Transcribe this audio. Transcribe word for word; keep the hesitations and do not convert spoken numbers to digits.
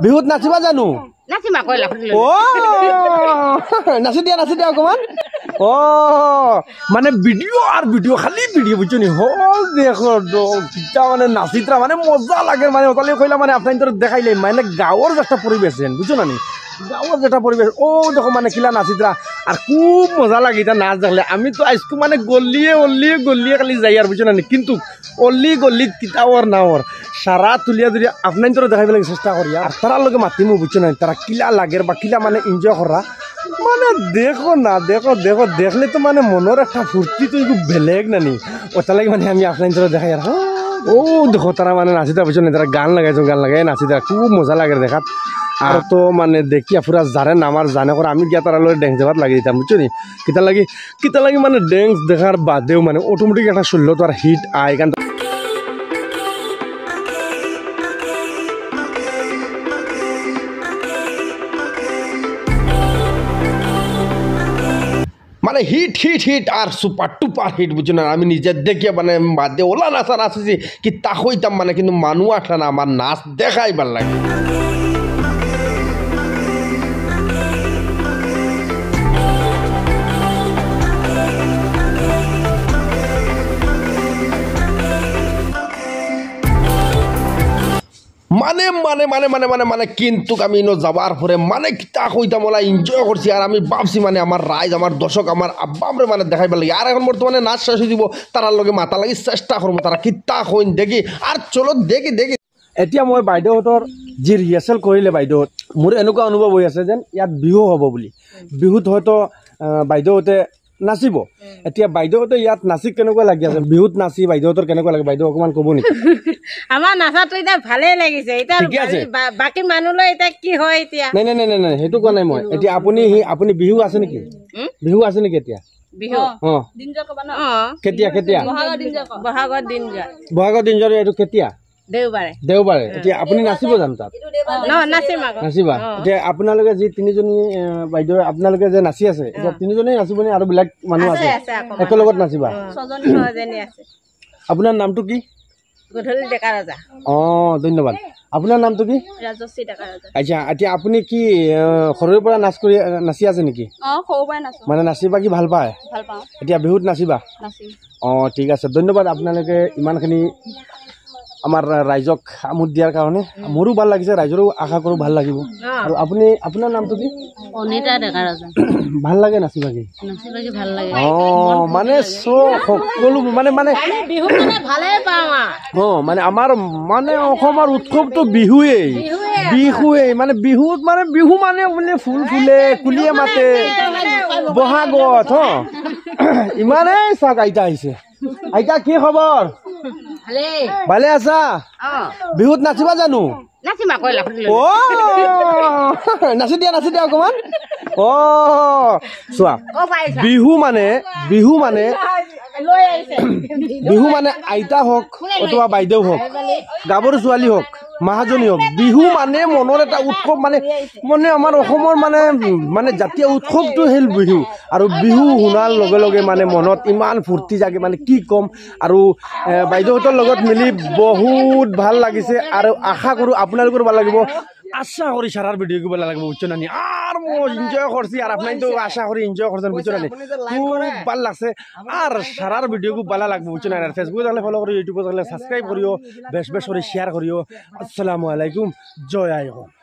বিহুত নাচিবা জানো? নাচিমা কইলা। ও, নাচি দিয়া, নাচি দিয়া অকমান। ও, মানে ভিডিও আর ভিডিও, খালি ভিডিও, বুঝছো নি? হল দেখো, দ-, কিতা মানে নাচিতরা, মানে মজা লাগে, মানে ওতালে কইলা মানে আপনাইনতরে দেখাইলে, মানে গাঁওর যে একটা পরিবেশ যেন, বুঝছো না নি? গাঁওর যে একটা পরিবেশ, ও দেখো মানে কিলা নাচিতরা, আর খুব মজা লাগে ইতা নাচ দেখলে। আমি তো আইজকু মানে গল্লিয়ে, অল্লিয়ে, গল্লিয়ে খালি যাই আর, বুঝছো না নি? কিন্তু অল্লি গল্লিত কিতা অর না অর, সারা তুলিয়া ধরিয়া আপনাইনতরে দেখাইবার লাগি চেষ্টা করি। আর তারার লগে মাতিমু, বুঝছো না, তারা কিলা লাগের বা কিলা মানে এনজয় করা, মানে দেখো না, দেখো, দেখো, দেখলে তো মানে মনর একটা ফুর্তি তো একটু বেলেগ নানি, ওটার লাগি মানে আমি আপনাইনতরে দেখাই। আর ও দেখো, তারা মানে নাচিতা, বুঝছো না, তারা গান লাগাইছে, গান লাগাই নাচিতা, খুব মজা লাগে দেখাত। আর তো মানে দেখিয়া পুরা জানে না আমার জানে করে, আমি গিয়া তারার লগে ডেন্স দেবার লাগি দিতাম, বুঝছো নি? কিতার লাগি কিতা লাগি মানে ডেন্স দেখার বাদেও মানে অটোমেটিক একটা শরীরো তো আর হিট আয়, কারণ মানে হিট, হিট, হিট আর সুপার টুপার হিট, বুঝছো না? আমি নিজে দেখিয়া মানে বাদে ওলা নাচা নাচছি, কিতা কইতাম মানে, কিন্তু মানু আটলা না আমার নাচ দেখাইবার লাগি। মানে, মানে, মানে, মানে, মানে, মানে, কিন্তু আমি ইনো যাবার পরে মানে কিতা কইতাম, ওলা এনজয় করছি। আর আমি ভাবছি মানে আমার রাইজ, আমার দর্শক, আমার আব্বামরে মানে দেখাইবার লাগি। আর এখন বর্তমানে নাচ শেষ অই যিবো, তারার লগে মাতার লাগি চেষ্টা করমু, তারা কিতা কইন দেখি। আর চলো দেখি, দেখি। এতিয়া মই বাইদেউহতর যে ৰিহাৰ্চেল কৰিলে বাইদেউহত, মোৰ এনেকুৱা অনুভৱ হৈ আছে যেন ইয়াত বিহু হ'ব বুলি। বিহুত হয়তো, আহ, বাইদেউহতে নাচিব। এতিয়া বাইদেউহতে ইয়াত নাচি কেনেকুৱা লাগি আছে? বিহুত নাচি বাইদেউহতৰ কেনেকুৱা লাগে? বাইদেউ অকমান ক'ব নেকি? আমাৰ নাচাটো এতিয়া ভালেই লাগিছে। এতিয়া ঠিকে আছে। বা-, বাকী মানুহ লৈ এতিয়া কি হয় এতিয়া? নাই, নাই, নাই, নাই, নাই, সেইটো কোৱা নাই মই। এতিয়া আপুনি সেই, আপুনি বিহু আছে নেকি? হুম? বিহু আছে নেকি এতিয়া? বিহু। অ। দিন যোৱা ক'বা ন? অ। কেতিয়া, কেতিয়া? বহাগৰ দিন যোৱা কওঁ। বহাগৰ দিন যোৱা। বহাগৰ দিন যোৱা এইটো কেতিয়া? দেওবাৰে। দেওবাৰে। অ। এতিয়া আপুনি নাচিব জানো তাত? ন, নাচিম আকৌ। নাচিবা? অ। এতিয়া আপোনালোকে যি তিনিজনী, এ, বাইদেউ, আপোনালোকে যে নাচি আছে, এতিয়া অ। তিনিজনেই নাচিব নে আৰু বেলেগ মানুহ আছে, আছে? আছে আকৌ মানুহ। একেলগত নাচিবা? অ। ছজনী, ছজনী আছে। আপোনাৰ নামটো কি? গধূলি ডেকা ৰজা। অ, ধন্যবাদ। আপোনাৰ নামটো কি? ৰাজশ্ৰী ডেকা ৰজা। আচ্ছা, এতিয়া আপুনি কি, এ, সৰুৰে পৰা নাচ কৰি, এ, নাচি আছে নেকি? অ, সৰুৰ পৰাই নাচো। মানে নাচিবা কি ভাল পায়? ভাল পাওঁ। এতিয়া বিহুত নাচিবা? নাচিম। অ, ঠিক আছে, ধন্যবাদ আপোনালোকে ইমানখিনি আমাৰ ৰাইজক আমোদ দিয়াৰ কাৰণে। মোৰো ভাল লাগিছে, ৰাইজৰো আশা কৰোঁ ভাল লাগিব। অ। আৰু আপুনি, আপোনাৰ নামটো কি? অনিতা ডেকা ৰজা। ভাল লাগে নাচি বাগি? নাচি বাগি ভাল লাগে। অ, মন ফূৰ্তি মানে লাগে। চ-, সকলো মানে, মানে আমি বিহু মানে ভালেই পাওঁ আৰু। অ, মানে আমাৰ মানে অসমৰ উৎসৱটো বিহুৱেই। বিহুৱে। বিহুৱেই, মানে বিহুত মানে বিহু মানে বোলে ফুল ফুলে, কুলিয়ে মাতে, বহাগত, হ। ইমানেই চাওক আইতা আহিছে। আইতা, কি খবৰ? ভালেই। ভালে আছা? অ। বিহুত নাচিবা জানো? নাচিমা কইলা। ও, নাচি দিয়া, নাচি দিয়া অকমান। ও, চোৱা, অ, পাইছা। বিহু মানে, বিহু মানে, লৈ আহিছে। বিহু মানে আইতা হওক অথবা বাইদেউ হওক, গাভৰু ছোৱালী হওক, মহাজনী হওক, বিহু মানে মনৰ এটা উৎসৱ, মানে, মানে আমাৰ অসমৰ মানে, মানে জাতীয় উৎসৱটো হ'ল বিহু। আৰু বিহু শুনাৰ লগে লগে মানে মনত ইমান ফূৰ্তি জাগে, মানে কি ক'ম। আৰু, এ, বাইদেউহতর লগত মিলি বহুত ভাল লাগিছে। আৰু আশা কৰোঁ আপোনালোকৰো ভাল লাগিব। আশা করি সারার ভিডিও কি ভালা লাগবো, বুঝছো না নি? আর মই এনজয় করছি, আর আপনাইনতো আশা করি এনজয় করছেন, বুঝছো না নি? খুব ভালা লাগছে। আর সারার ভিডিও খুব ভালা লাগবো, বুঝছো না নি? আর Facebook থাকলে ফলো করিও, YouTube থাকলে সাবস্ক্রাইব করিও, বেশ বেশ করি শেয়ার করিও। আসসালামু আলাইকুম, জয় আই অসম।